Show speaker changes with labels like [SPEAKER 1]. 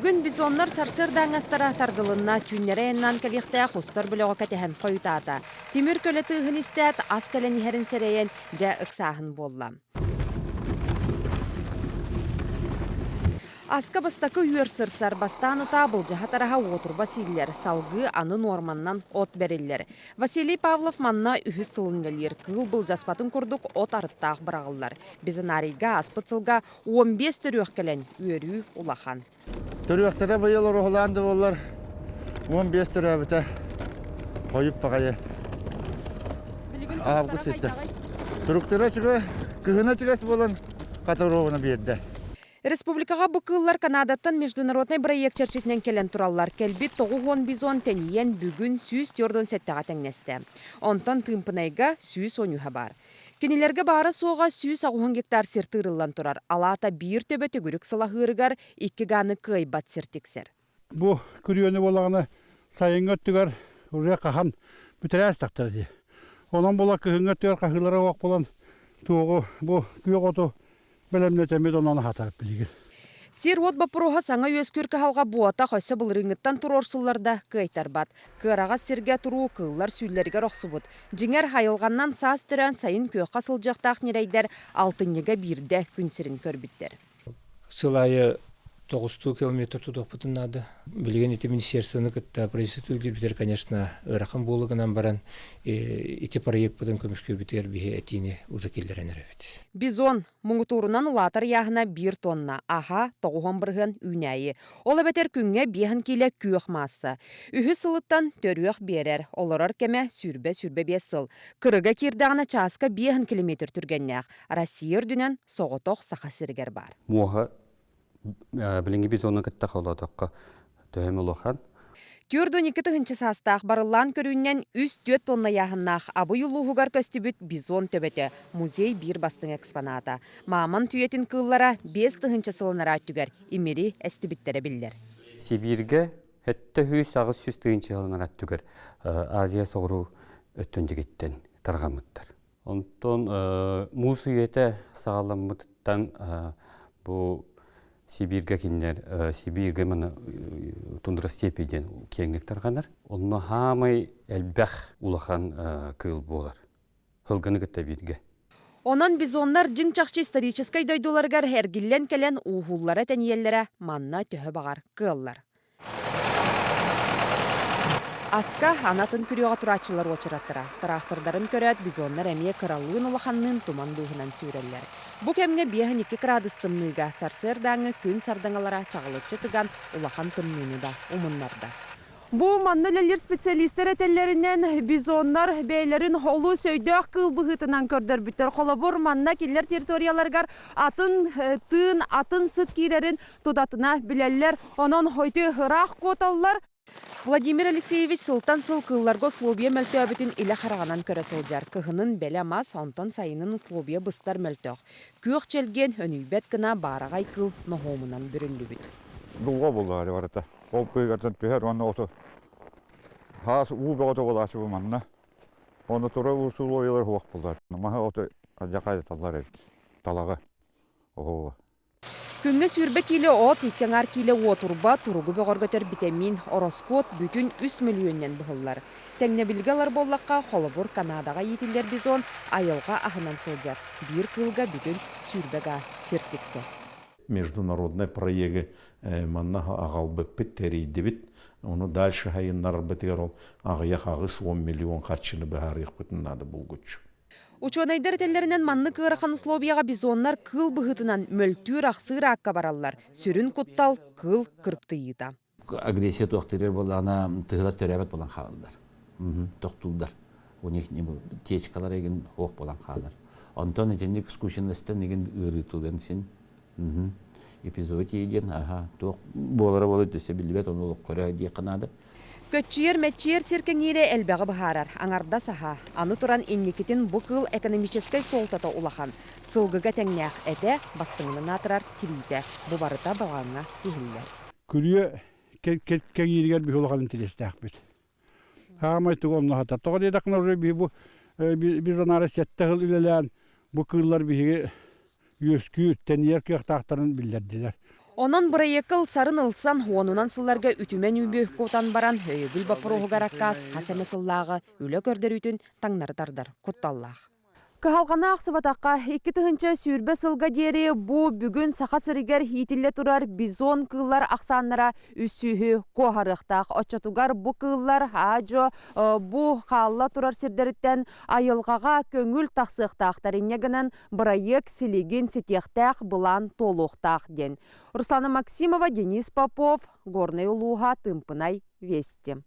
[SPEAKER 1] Бүгүн бизоннар сарсыарда астара тардылынна, түүннэри айаннаан кэлиэхтээх устар бөлөҕө кэтэһэн хойутаата. Тимир көлө тыаһын истээт, ас кэлэн иһэрин сэрэйэн, дьэ ыксааһын буолла. Аска бастакы үөр сырсар, бастаан утаа былдьаһа тараһа уотурба сииллэр, салгыы аны нуорманнан от бэриллэр. Василий Павлов манна үһүс сылын үлэлиир, кыыл былдьаспатын курдук от арыттаах быраҕыллар. Бизонарийга ааспыт сылга 15 төрүөх кэлэн, үөрүү улахан.
[SPEAKER 2] Төрүөхтэрэ быйыл оруһулаан да буоллар 15 төрөөбүтэ. Хойуп баҕайы. Август ситтэ. Туруктара үчүгэй, кыһына үчүгэс буолан хата биэрдэ.
[SPEAKER 1] Республикаҕа бу кыыллар Канадаттан международнай бырайыак чэрчитинэн кэлэн тураллар. Кэлбит 90 бизон тэнийэн бүгүн 147-ҕэ тэҥнэстэ. Онтон Тыымпынайга 110 баар. Кинилэргэ баара-суоҕа 180 гектар сир тыырыллан турар. Алаата биир төбө төгүрүк сылаһыырыгар икки гааны кыайбат сир тиксэр.
[SPEAKER 3] Бу күрүөнү буоллаҕына сайыҥҥы өттүгэр уже хаһан бүтэрээс тахтар дии. Онон була кыһыҥҥы өттүгэр хаһыылара суох буолан туоҕу бу күөх оту бэлэмнэтэммит онон аһатар билигин.
[SPEAKER 1] Сир-уот боппуруоһа саҥа үөскүүр кыһалҕа буотах өссө былырыыҥҥыттан туруорсуллар да кыайтарбат. Кыараҕас сиргэ туруу кыыллар сүүллэригэр охсубут. Дьиҥэр, айылҕаннан саас төрөөн сайын күөххэ сылдьыахтаах ньирэйдэр алтынньыга биирдэ күн сирин көрбүттэр.
[SPEAKER 4] Сыл аайы тоҕустуу километр тутуохпутун наада. Билигин ити министерствоны кытта правительство үлэлиирбитигэр, конечно, ыарахан буолу гынан баран, ити проекпытын көмүскүүрбүтүгэр биһи этиини уже киллэрэн эрэбит.
[SPEAKER 1] Бизон муҥутуурунан улаатар ыйааһына биир тонна, аһа 90% үүнээйи. Ол эбэтэр күҥҥэ биэһин киилэ күөх маасса. Үһүс сылыттан төрүөх биэрэр, олорор кэмэ 20-25 сыл. Кырыга киирдэҕинэ чааска биэһин километр түргэннээх. Россия үрдүнэн соҕотох Саха сиригэр баар.
[SPEAKER 5] Муоһа билиҥҥи бизону кытта холоотоххо төһөм улахан.
[SPEAKER 1] 42 тыһыынча саастаах барыллаан көрүүнэн 3-4 тонна ыйааһыннаах Абый улууһугар көстүбүт бизон төбөтө музей биир бастыҥ экспоната. Мамонт үйэтин кыыллара 5 тыһыынча сылын өттүгэр имири эстибиттэрэ биллэр.
[SPEAKER 5] Сибииргэ 700-800 тыһыынча сылын өттүгэр Азия соҕуруу өттүн дьигиттэн тарҕаммыттар. Онтон муус үйэтэ саҕаламмытыттан бу Сибииргэ кинилэр Сибииргэ маны тундра степи диэн киэҥник тарҕанар. Онно хаамай элбэх улахан кыыл буолар. Һылгыны кытта бииргэ.
[SPEAKER 1] Онон бизоннар дьиҥ-чахчы историческай дойдуларыгар эргиллэн кэлэн ууһууллара тэнийэллэрэ манна төһө баҕар кыаллар. Аска анатын күрүөҕэ турааччылар уочараттара. Тыраахтырдарын көрөөт, бизоннар эмиэ кыралыын-улаханныын туман быыһынан сүүрэллэр. Бу кэмҥэ 52 кыраадыс тымныыга сарсыардааҥҥы күн сардаҥалара чаҕылыччы тыган, улахан тымныыны да умуннарда. Бу манна үлэлиир специалистар этэллэринэн, бизоннар бэйэлэрин олус өйдөөх кыыл быһыытынан көрдөрбүттэр. Холобур, манна кинилэр территорияларыгар атын тыын, атын сыт киирэрин тутатына билэллэр. Онон ити ыраах куоталлар. Владимир Алексеевич сылтан сыл кыылларга условия мөлтөөбүтүн илэ хараҕынан көрө сылдьар. Кыһынын бэлэ мас, онтон сайынын условия быстар мөлтөх. Күөх чэлгиэн өнүйбэт гына баараҕай кыыл ноһуомунан бүрүллүбүт.
[SPEAKER 2] Дулҕа буоллаҕа барыта. Ол быыгартан түһэр уонна оту хаас уу бөҕөтө буолааччы бу манна. Онно тура условиялар суох буолар. Маһы оту дьакайыталлар эбит. Талаҕы. Оһуоба.
[SPEAKER 1] Күҥҥэ 20 киилэ от, икки аҥаар киилэ уотурба, туругу бөҕөргөтөр битэмиин, ороскуот бүтүн үс мөлүйүөнүнэн быһыллар. Тэҥнэбилгэ ылар буоллахха, холобур, Канадаҕа иитиллэр бизон айылҕа аһынан сылдьар. Биир кыылга бүтүн 20 га сир тиксэр.
[SPEAKER 6] Международный проегы манна аҕалбыппыт, тэрийдибит. Ону дальше хайыннарарбытыгар ол аҕыйах 80 миллион харчыны быһаарыахпытын наада булгуччу.
[SPEAKER 1] Учуонайдар этэллэринэн маннык ыарахан условияҕа бизоннар кыыл быһыытынан мөлтүүр-ахсыыр аакка бараллар. Сүрүн куттал кыыл кырыктыйыыта.
[SPEAKER 7] Агрессия туохтыыр буоллаҕына тыһылар төрөөбөт буолан хаалаллар. Тохтууллар. У них течкалар эгин суох буолан хаалар. Онтон итинник скученностан игин ыарыытылган син эпизоотия диэн аха туох буолара буолар дөссө биллибэт ону олоххо диэххэ наада.
[SPEAKER 1] Көччүйэр мэччийэр сир кэҥиирэ элбэҕи быһаарар, аҥардас аһа. Аны туран инникитин бу кыыл экономическай суолтата улахан. Сылгыга тэҥнээх этэ, бастыҥынан аатырар тириитэ. Бу барыта балаҕаҥҥа тиһиллэр.
[SPEAKER 3] Күрүө кэҥииригэр биһи улахан интэриэстээхпит. Хаамай тугу онно хатар. Тоҕо диэтэххинэ уже биһи бу бизонаара сэттэ сыл үлэлээн бу кыыллар биһиги үөскүүр, тэнийэр кыахтаахтарын биллэрдилэр.
[SPEAKER 1] Онон бырайыакка ылсарын ылсан, уонунан сылларга үтүмэн үбү кутан баран, өйөбүл боппуруоһугар аккаас хас эмэ сыллааҕы үлэ көрдөрүүтүн таҥнары тардар кутталлаах. Кыһалҕаны аахсыбатахха, 2020 сылга диэри бу бүгүн Саха сиригэр иитиллэ турар бизон кыыллар ахсааннара үс сүүһү куоһарыахтаах. Оччотугар бу кыыллар аа-дьуо бу хаалла турар сирдэриттэн айылҕаҕа көҥүл тахсыахтаахтар. Инньэ гынан бырайыак силигин ситиэхтээх былаан туолуохтаах диэн. Руслана Максимова, Денис Попов, Горнай улууһа, Тыымпынай, Вести.